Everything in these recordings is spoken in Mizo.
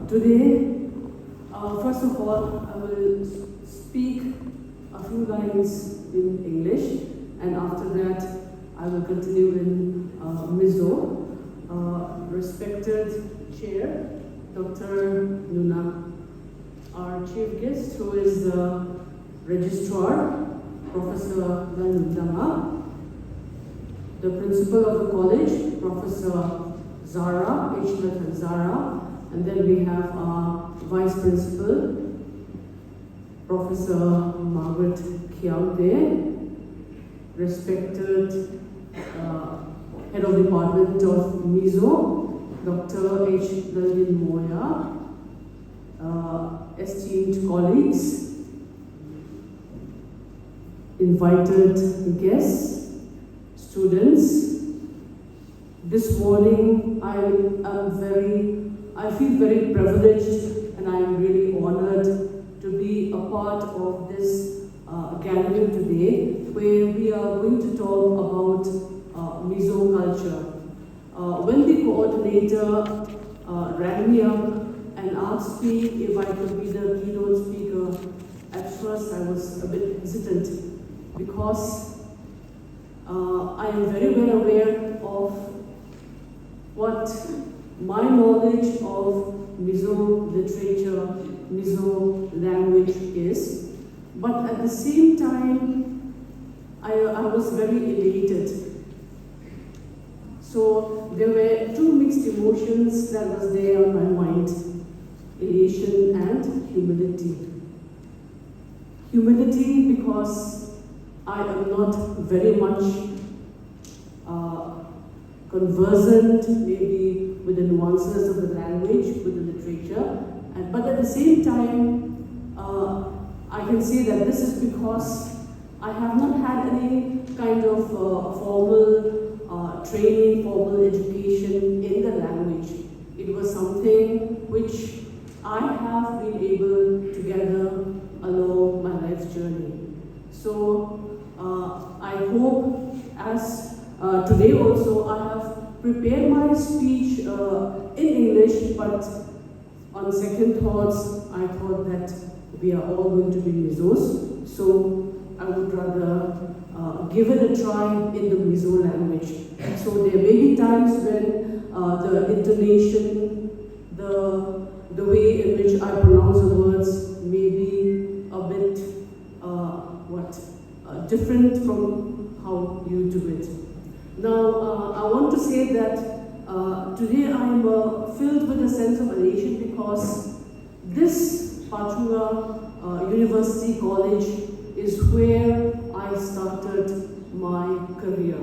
Today, first of all, I will speak a few lines in English, and after that, I will continue in Mizo. Respected Chair, Dr. Nuna, our chief guest, who is the Registrar, Professor Lalnundanga, the Principal of the college, Professor Zara, H. Zara, and then we have our Vice Principal, Professor Margaret Khiaute, respected Head of Department of Mizo, Dr. H. Laldinmawia, esteemed colleagues, invited guests, students. This morning I feel very privileged and I am really honored to be a part of this gathering today, where we are going to talk about Mizo culture. When the coordinator rang me up and asked me if I could be the keynote speaker, at first I was a bit hesitant because I am very well aware of what my knowledge of Mizo literature, Mizo language is. But at the same time, I was very elated. So there were two mixed emotions that was there on my mind, elation and humility. Humility because I am not very much conversant maybe with the nuances of the language, with the literature, but at the same time, I can say that this is because I have not had any kind of formal training, formal education in the language. It was something which I have been able to gather along my life's journey. So I hope, as today also, I have prepared my speech in English, but on second thoughts, I thought that we are all going to be Mizos, so I would rather give it a try in the Mizo language. So there may be times when the intonation, the way in which I pronounce the words may be a bit different from how you do it. Now, I want to say that today I am filled with a sense of elation because this Pachhunga University College is where I started my career.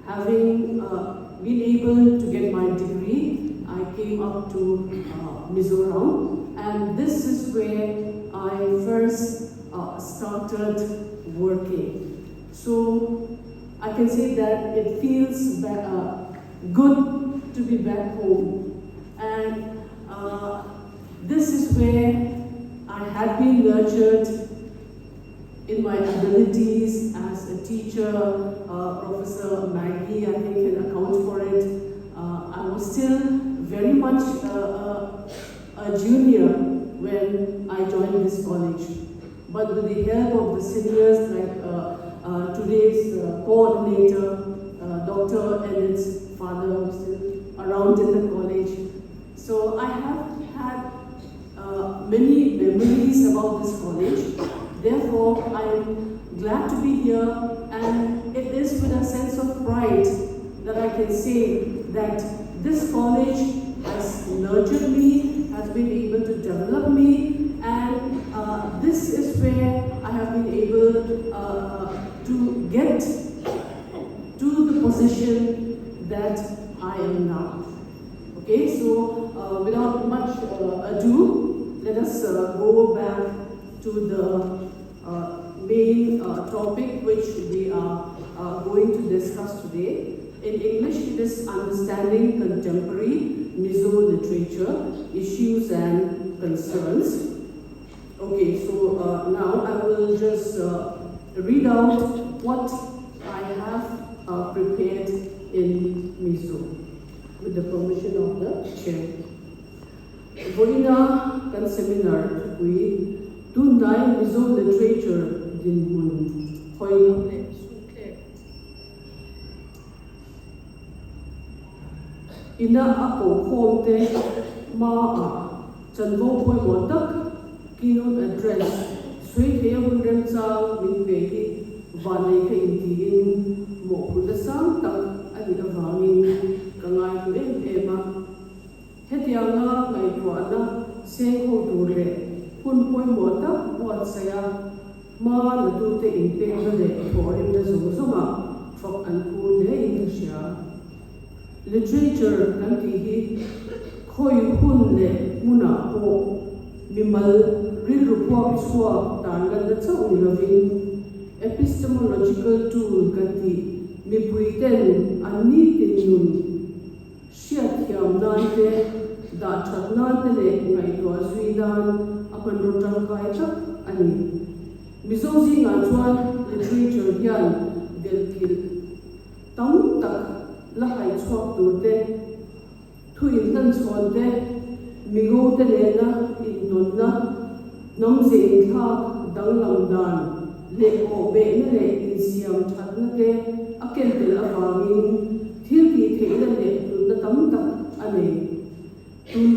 Having been able to get my degree, I came up to Mizoram, and this is where I first started working. So I can say that it feels good to be back home, and this is where I had been nurtured in my abilities as a teacher. Professor Maggie, I think, can account for it. I was still very much a junior when I joined this college. But with the help of the seniors, like today's coordinator, Dr. Elliot's father, who's still around in the college. So I have had many memories about this college. Therefore, I am glad to be here, and it is with a sense of pride that I can say that this college has nurtured me, has been able to develop me, and this is where I have been able to get to the position that I am now. Okay, so without much ado, let us go back to the main topic which we are going to discuss today. In English, it is Understanding Contemporary Mizo Literature, Issues and Concerns. Okay, so now I will just read out what I have prepared in Mizo with the permission of the chair. Vawiina kan seminar thupui tunhnai Mizo Literature dinhmun hawi lam leh sukthlek ina a kohkhawm te hmaah chanvo pawimawh tak keynote address sawi theia hun remchang min pe hi vannei ka intiin mawhphurhna sang tak a nih avangin ka ngaihlu em em a. Hetianga ngaihtuahna seng ho tur leh hun pawimawh tak buatsaih a, hma latute inpekna leh thawhrimna zawng zawngah fak an phu hle in ka hria. Literature kan tih hi khawi hun leh hmunah pawh mimal rilru puak chhuak tarlanna chauh ni lovin epistemological tool kan tih mipuiten an nitin nun Hriatthiam nan te, dah that nan te leh ngaihtuah zui nan a hmanraw tangkai tak a ni. Mizo zingah chuan literature hian delhkilh tam tak la hai chhuak tur te, thu inhlanchhawn te, mingo te nena intawnna, hnam ze inthlak danglam dan leh awhbehna leh insiam thatna te a ken tel avangin Thil tih theihna leh hlutna tam tak a nei. Tun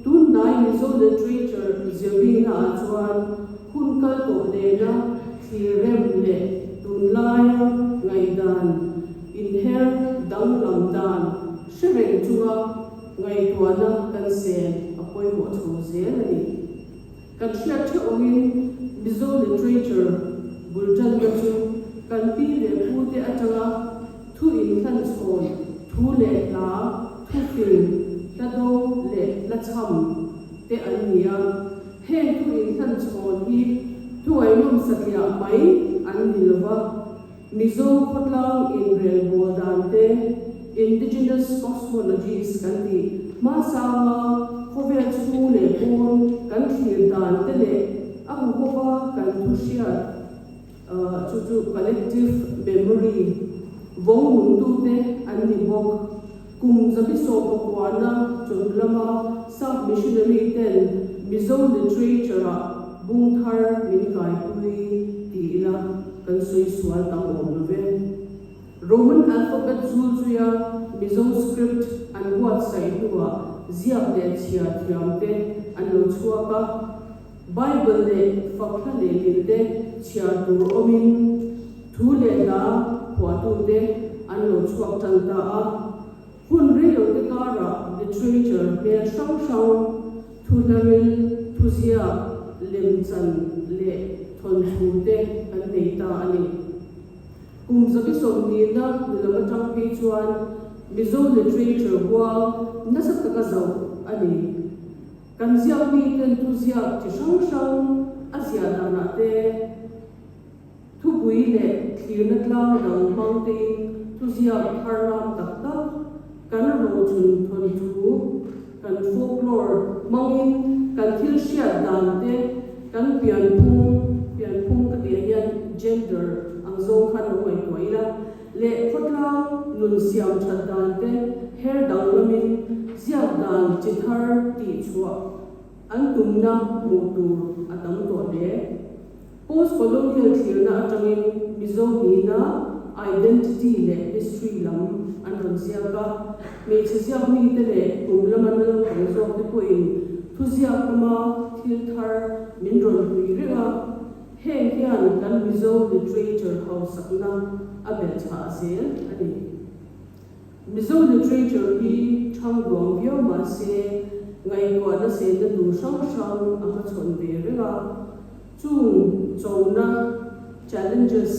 tunhnai Mizo literature zirbingna ah chuan hun kal tawh nena thlir rem leh tunlaia ngaihdan inher danglam dan hre reng chunga ngaihtuahna kan sen a pawimawh chho zel a ni. Kan hriat theuh awmin Mizo literature bul tanna chu kan pi leh pute atanga thu inhlan chhawn, thu leh hla, thu fing, hla do leh hla chham te an ni a. Heng thu inhlan chhawn hi thuainawm satliah mai an ni lova, Mizo khawtlang inrelbawl dan te, indigenous cosmologies kan tih hmasanga khawvel chhung leh pawn kan thlir dan te leh a huhova kan thu hriat chu chu collective memory vawng nungtute an ni bawk. Kum 119na chawhnu lama sap missionary ten Mizo literature-ah bung thar min kaipui ti ila kan sawi sual tam awm lo ve. Roman alphabet zul zuia Mizo script an buatsaih hnuah ziak leh chhiar thiam te an lo chhuak a, Bible leh fakhla leh lil te chhiar tur awmin thu leh hla phuahtute an lo chhuak tan ta a. Hun reilote karah literature hmel hrang hrang, thuhlaril, thuziak, lemchan leh thawnthu te kan nei ta a ni. Kum 120na lam atang phei chuan Mizo literature huang nasa taka zauh a ni. Kan ziak miten thuziak chi hrang hrang a ziah danah te, thupui leh thlirna tlang dang hmang tein thuziak thar lam tak tak kan rochun thawnthu, kan folklore hmangin kan thil hriat dan te, kan pianphung, pianphung ka tih ah hian gender ang zawng khan lo ngaihtuah ila, leh khawtlang nun siam that dan te her danglamin ziak dan chi thar tih chhuah an tumna hmuh tur a tam tawh hle. Post-colonial thlirna atangin Mizo nihna, identity leh history lam an rawn ziak a, hmeichhe ziak mite leh kum lama naupang zawk te pawhin thuziak lama thil thar min rawn hlui reng a, Heng hian kan Mizo literature hausakna a belhchhah zel a ni. Mizo literature hi thang duang viau mah se, ngaihtuahna senna tur hrang hrang a hmachhawn ve reng a. Chung chona, challenges,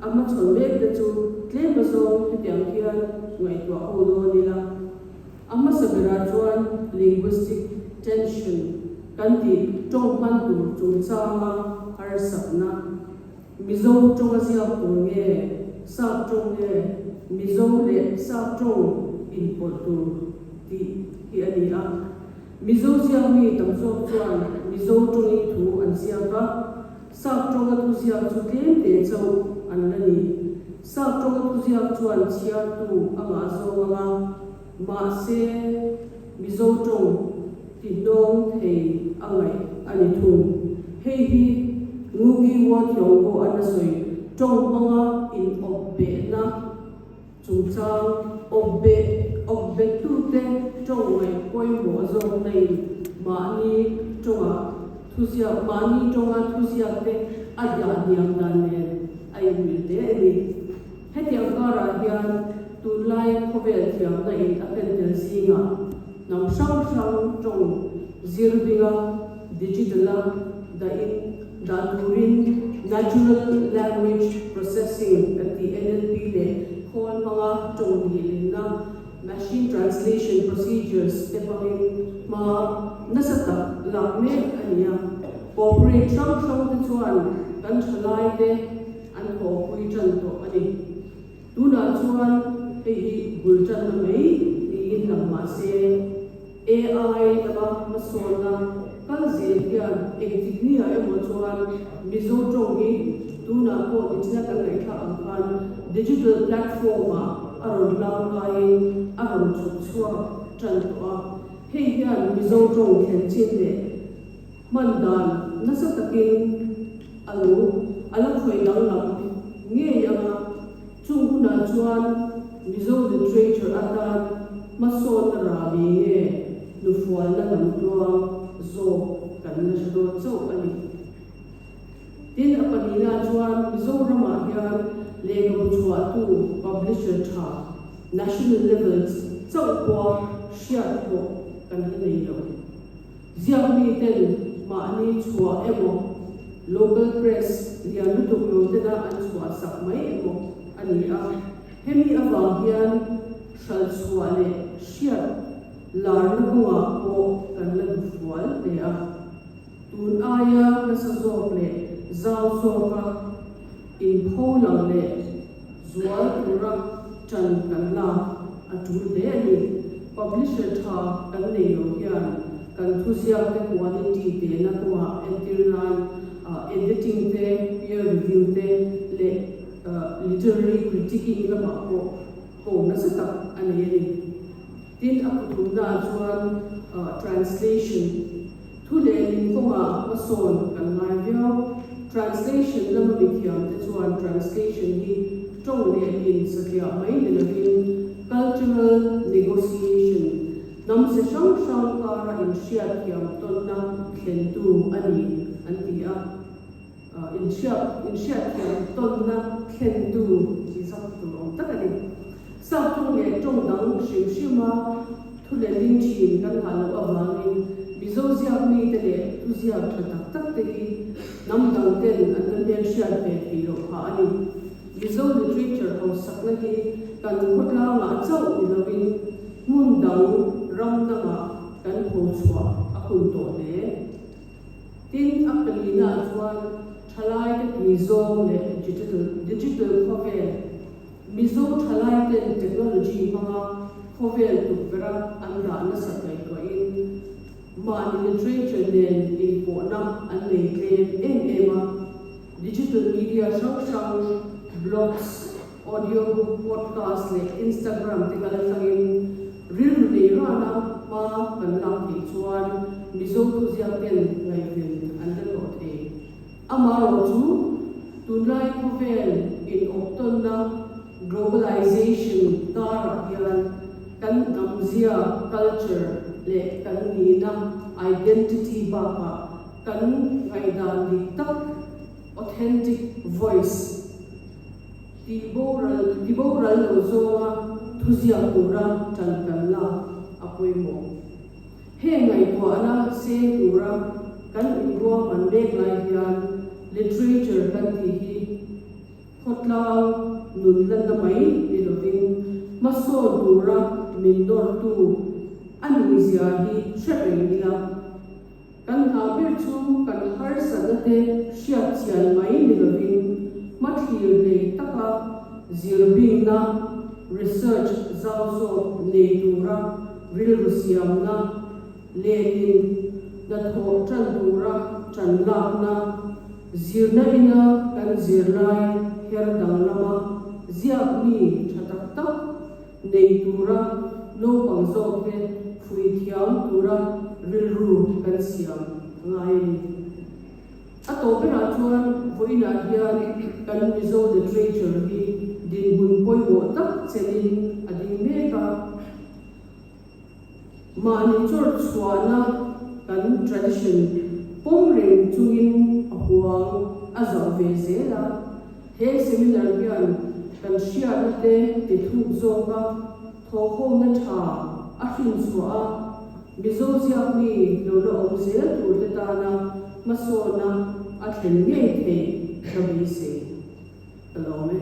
a hmachhawn mek te chu tlem azawng hetiang hian ngaihtuah ho dawn ila. A hmasa berah chuan linguistic tension kan tih tawng hman tur chungchanga harsatna, Mizo tawnga ziak tur nge Sap tawng nge Mizo leh Sap tawng inpawlh tur tih hi a ni a. Mizo ziak mi tam zawk chuan Mizo tawngin thu an ziak a, Sap tawnga thuziak chu tlem te chauh an la ni. Sap tawnga thuziak chuan chhiartu a ngah zawng ang a, mahse Mizo tawng. tihnawng thei a ngaih a ni thung. Hei hi Ngugi Wa Thiong'o an a sawi tawng hmanga inawp behna chungchang awp beh awp bettute tawng ngaih pawimawh zawkna in mahni tawnga thuziak mahni tawnga thuziakte a dah hniam dan nen a inmil hle a ni. Hetiang karah hian tunlai khawvel thiamna in a ken tel zingah hnam hrang hrang tawng zir binga digital-a dahin dah turin Natural Language Processing kan tih NLP leh khawl hmanga tawng lihlinna Machine Translation Procedures te hmangin hma nasa tak lak mek a ni a. Corporate hrang hrang te chuan kan thalaite An thawhpui tan tawh a ni. Tunah chuan hei hi bul tanna mai niin lang mah se, AI lama hmasawnna kal zel hian engtik nia emaw chuan Mizo tawng hi tunah pawh nichina kan ngaihthlak ang khan digital platform-ah a rawn lang laiin a rawn chhuk chhuak tan tawh a. Hei hian Mizo tawng thlen chin leh Hman dan nasa takin a lo a la khawih danglam ngei ang a, chung hunah chuan Mizo literature atan hmasawnna rabi nge hnufualna lamtluang zawk kan la hre dawn chauh a ni. Tin, a pahnihna chuan Mizoramah hian lehkhabu chhuahtu publisher tha national level chauh pawha hriat hlawh kan la nei lo. Ziak miten mahni chhuah emaw, local press lian lutuk lo tena an chhuah sak mai emaw a ni a. Hemi avang hian hralh chhuah leh hriat larna kawngah pawh kan la duhfual hle a. Tun aia nasa zawk leh zau zawka inpho lang leh zual tura ṭan kan lak a ṭul hle a ni. Publisher ṭha kan nei lo hian kan thuziakte quality tehna kawngah entir nan editing te, peer review te leh literary critiquing lamah pawh ko nasa tak a nei a ni. Tin, a pathumnaah chuan translation thu leh lim kawngah hmasawn kan ngai viau. Translation lama mithiamte chuan translation hi tawng leh lim satliah mai ni lovin cultural negotiation, hnam ze hrang hrang kara inhriatthiam tawnna thlentu a ni an ti a. Inhriatthiam tawnna thlentu tih zak tur awm tak a ni. Sap tawng leh tawng dang hrim hrima thu leh ling thin kan hah loh avangin Mizo ziak mite leh thuziak tha tak tak te hi hnam dang ten an la hmelhriat ve theih loh phah a ni. Mizo literature hausakna hi kan khawtlangah chauh ni lovin hmun dang ram dangah kan phochhuah a hun tawh hle. Tin, a palinaah chuan thalaite tui zawng leh digital digital khawvel, Mizo thalaiten technology hmanga khawvel tukverha an dah nasat ngaihtuahin mahni literature nen inpawhna an nei tlem em em a, digital media hrang hrang, blogs, audio book, podcast leh Instagram te kal atlangin rilru nei rana hma kan lak theih chuan Mizo thuziak ten ngaihven an la hlawh thei. Amaherawh chu tunlai khawvel inawptawnna, globalization, karah hian kan hnamzia, culture, leh kan nihna, identity, bakah kan ngaihdan dik tak, authentic voice, Tihboral tihboral lo zawnga thuziak tura tan kan lak a pawimawh. Heng ngaihtuahna seng tura kan inruahman mek lai hian literature kan tih hi khawtlang nun lanna mai ni lovin hmasawn tura min nawrtu a nihzia hi hre reng ila. Kan hna ber chu kan harsatna te hriat chian mai ni lovin hmathlir nei taka zirbingna, research, zau zawk nei tura rilru siamna, lenin hnathawh tan tura tan lakna, zirna ina kan zirlai her danglama ziak mi tha tak tak nei tura naupang zawkte fuih thiam tura. rilru kan siam a ngai a ni. A tawp berah chuan vawiinah hian kan Mizo literature hi dinhmun pawimawh tak chelin a ding mek a. Mahni chawr chhuahna kan tradition pawm reng chungin a huang a zauh ve zel a. He seminar hian kan hriatna te ti thluk zawk a, thawhhawmna tha a hrin chhuah a, Mizo ziak mi lo la awm zel tur te tana hmasawnna a thlen ngei theih ka beisei. Ka lawm e.